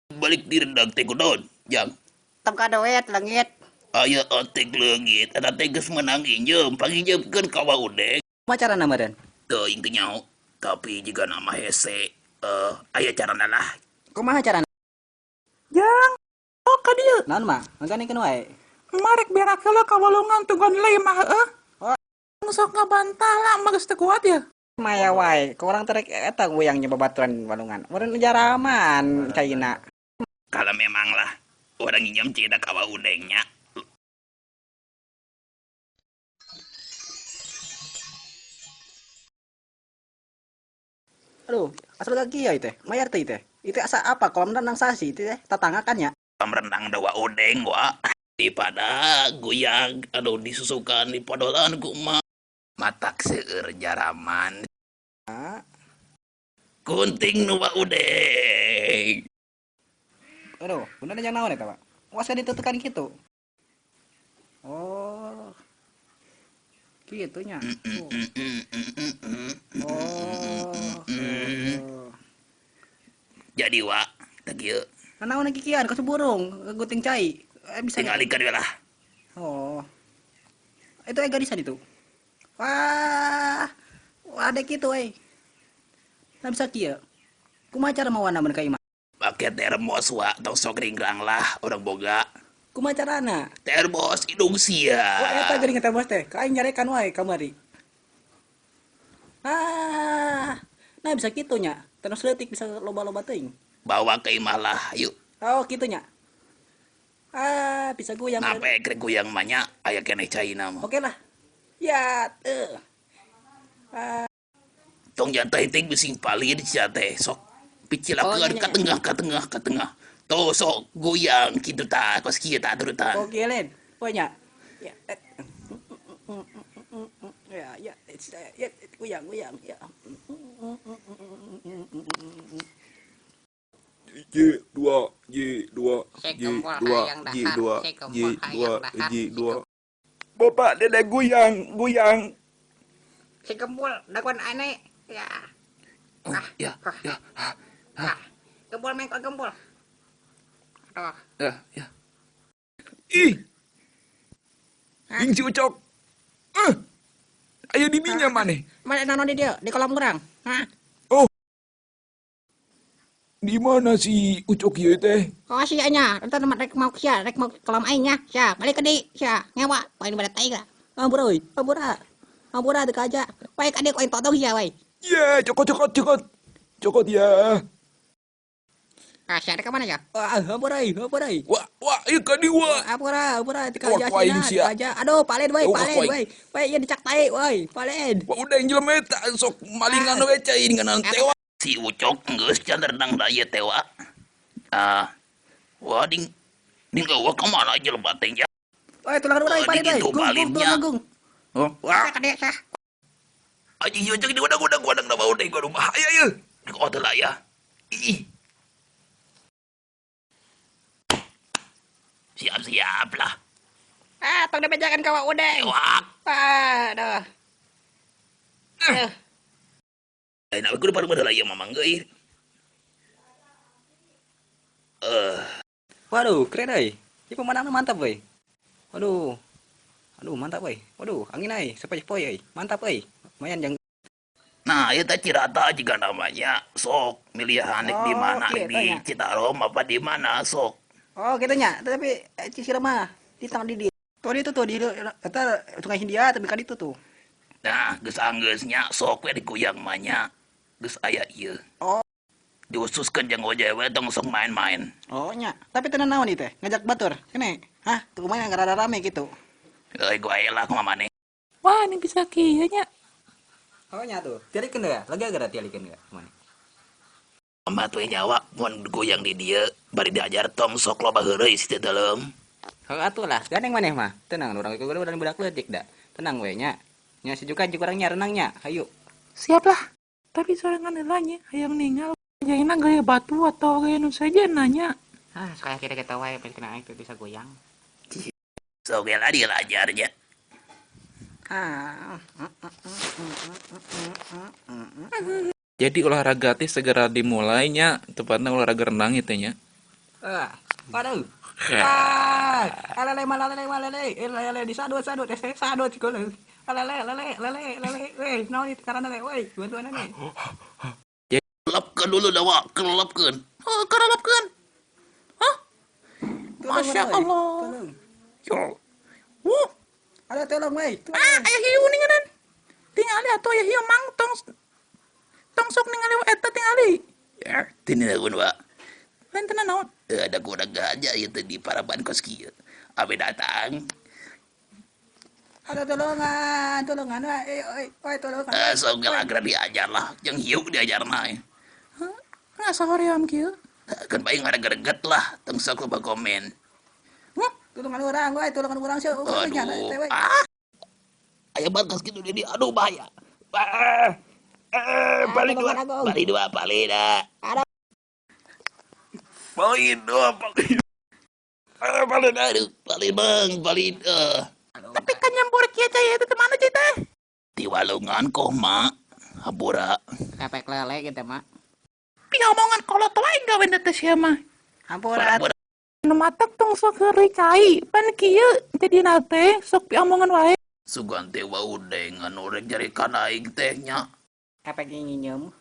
Balik direndang teh kunaon, Jang? Tong kadoet leungit. Aya otek leungit, eta teh geus meunang injem, panginjemkeun ka Wa Udeng. Kumaha carana meureun? Teuing teu nyaho, tapi jigana mah hese. Aya carana lah. Kumaha carana? Jang, oh ka dieu. Naon mah? Ngaganekeun wae. Emak rek berak heula ka walungan tungguan heula ieu mah heueuh. Oh. Sok ngabantah lah, emak geus teu kuat ya. Maya wae, ku urang teh rek eta goyang nya babaturan walungan. Meureun jaraman caina. Kalau memang lah, urang nginjem cina ka Wa Udeng nya. Aduh, asal gak kieu teh. Mayar teh teh. Itu asa apa kolam renang sasi itu teh tatangga kan ya? Kolam renang da Wa Udeng wa. Daripada goyang aduh disusukan di podolan ku emak. Matak seueur jaraman. Gunting nu Wa Udeng. Aduh, bener yang naon eta, Pak? Was ditetekan kitu. Oh. Kitu nya. Oh. Oh. Jadi wa, teh kieu. Naon kikian ka burung, gunting cai. Bisa tingalikeun we lah. Oh. Itu garisan itu. Wah. Wah, ada kitu euy. Nah bisa kieu. Kumaha cara mawana mun ka imah? Pake termos wa, tong sok ringgrang lah urang boga. Kumaha carana? Termos hidung sia. Wah, eta geuning termos teh. Ka aing nyarekan wae kamari. Ah. Nah bisa kitu nya. Terus leutik bisa loba-loba teuing. Bawa ke imah lah, yuk. Oh, kitu nya. Ah, bisa goyang. Napa krek goyang mah nya, aya keneh caina mah. Oke lah. Ya, teu. Ah. Tong jantai teh bising palid sia teh sok picilakeun Oh, ka tengah ka tengah ka tengah. Tuh sok goyang kitu tah, kos kieu tah turutan. Oke, Len. Pokoknya. Ya. Ya, ya, ya, goyang, goyang, ya. J2 J2 J2 J2 J2 J2. Bapak dede goyang, goyang. Si gembul daguan aneh. Ya. Oh, ya, ya. Ah. Gembul mengkol gembul. Aduh. Ya, ya. Ih. Ing si Ucok. Ayo di dinya maneh. Mana naon di dieu? Di kolam urang. Hah? Oh. Di mana si Ucok ieu teh? Oh sia nya, entar rek mau sia, rek mau kolam aing nya. Sia, balik ke di, sia. Ngewa, paling pada tai lah. Ampura euy, ampura. Ampura teu kaja. Wae ka dieu ku aing totong sia wae. Ya, cokot cokot cokot. Cokot ya. Ah, sia rek ka mana ya? Wah, ampura euy, ampura euy. Wah, wah, ieu ka dieu wa. Ampura, ampura teu Wah, kaja ku aing sia, sia. kaja. Aduh, palen we, Wah, palen ku aing. we. We ieu dicak tai we, palen. Wah, udah yang jelema eta sok malingan we cai ngan tewa. Si Ucok geus can renang da ieu teh wa. Ah. Wah, ding ding eueuh ka mana jelema teh nya? Oi, tulangan urang Oh, palen we. di ditu Gung, gung, palinnya. tulangan gung. Oh, wah. Sia ka dieu sia. Anjing si Ucok di udah udah udah udah udah bahaya ya. Oh, teh lah ya. Ih. Siap-siap lah. Ah, tong dibejakan ka Wa Udeng. Tewak. Aduh. Aduh. Nah, aku udah pada lah ya mamang euy. Waduh, keren euy. Ieu pemandangan mantap euy. Waduh. Aduh, mantap euy. Waduh, angin euy, sepoi-sepoi euy. Mantap euy. Lumayan jang. Nah, ieu teh Cirata juga namanya. Sok milihan di Oh, mana kitu di nya. Citarum apa di mana sok. Oh, kitu nya. Tapi Cisira mah di tangan di dieu. Tuh di itu tuh di eta Sungai Hindia tapi kan itu tuh. Nah, geus anggeusnya sok we dikuyang mah nya. Geus aya ieu. Oh. Diususkeun jeung ojek we tong sok main-main. Oh nya, tapi tenan naon ieu teh? Ngajak batur. Kene. Hah, tuh kumaha rada rame gitu. Euy, gua aya lah kumaha maneh. Wah, ini bisa kieu nya. Oh nya tuh. Tialikeun deui ya? Lagi gara tialikeun deui. Kumaha? Mah tuh nyawa mun goyang di dieu bari diajar tong sok loba heureuy si teh dalam. Heuh atuh lah, gandeng maneh mah. Tenang urang ieu urang budak leutik da. Tenang we nya. Nya si Juka jeung urang nya renang nya. Hayu. Siap lah. Tapi sorangan heula nya hayang ningal jahina gaya batu atau gaya nu sejen nanya. Ah, sekali kita kita wae pengen kena aing teu bisa goyang. Sok ge lah dilajarnya. Ah. Jadi olahraga teh segera dimulainya, tepatnya olahraga renang itu nya. Ah, waduh. Ah, lele mana lele mana lele, eh lele disadut sadut, eh sadut kulo. Lele lele lele lele, weh, naon itu karena lele, weh, bantuan lele. Kelapkeun dulu dah Wak, kelapkeun. Oh, kerelapkeun. Hah? Masya Allah. Tolong. Yo. Wuh, Ada tolong, weh. ah, aya hiu ninganan. Tingali atuh aya hiu mang tong tong sok ningali eta tingali. Ya, teu naon Wak. Lain teu naon. Eh, ada kurang gajah itu di paraban kos kieu. Abe datang. Ada tolongan, tolongan, weh, eh, oi, oi, tolongan. Eh, sok gelagra diajar lah, jeung hiu diajar mah. Hah? Ngasa hoream kieu. Kan bae ngaregereget lah, tong sok loba komen. Hah? Tolongan orang, weh, tolongan orang sih. Aduh, ah. Aya bagas kitu di aduh bahaya. Ah, ah, paling dua, paling dua, paling dah. Paling dua, paling. Ah, paling aduh, paling bang, paling eh. Tapi kan nyambur kieu cai eta teh mana cai teh? Di walungan kok mak, habura. Efek lele gitu mak. Piomongan kolot wae gawe teh sia mah. Hampura. Nu matak tong sok heureuy cai, pan kieu jadina teh sok piomongan wae. Sugan teh wau deng anu rek jarikan aing teh nya. Efek nyinyem.